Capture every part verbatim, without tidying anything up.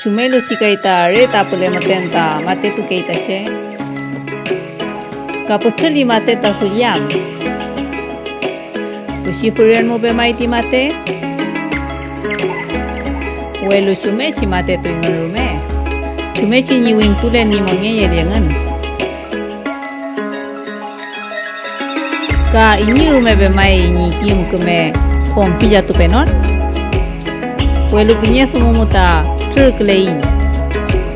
Chumelu chi kay ta re tapüle müten ta matetukey ta che, ka pütrüli mate ta dulliam. Pichi füren mu pemay ti mate, welu chumngechi matetuyngün rume, chumngechi ñi wingkulen ñi mongeyeli engün. Ka iney rume pemay ñi kim küme konpillatupenon, welu kiñe dungu mu ta trürküleiñ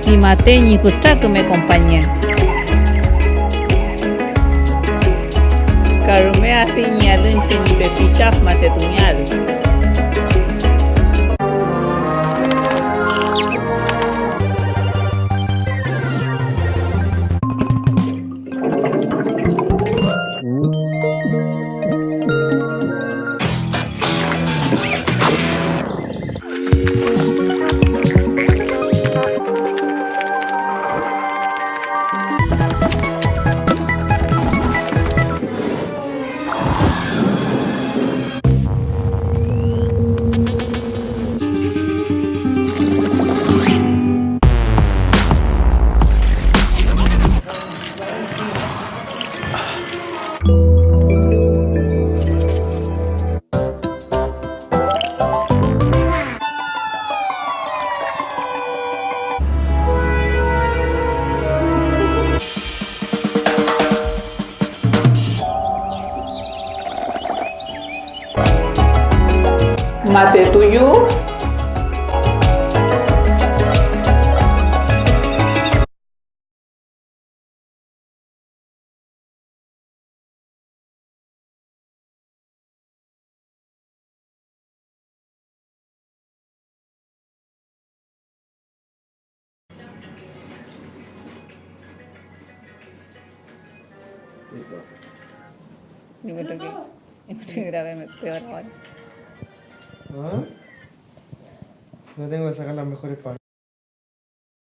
ti mate ñi fütra küme kompañngen. Ka rume adüy ñi alün che ñi pepi chaf matetungeael. Matetuyu. Yo creo que, yo creo que grabé peor ahora. ¿Ah? No tengo que sacar las mejores partes.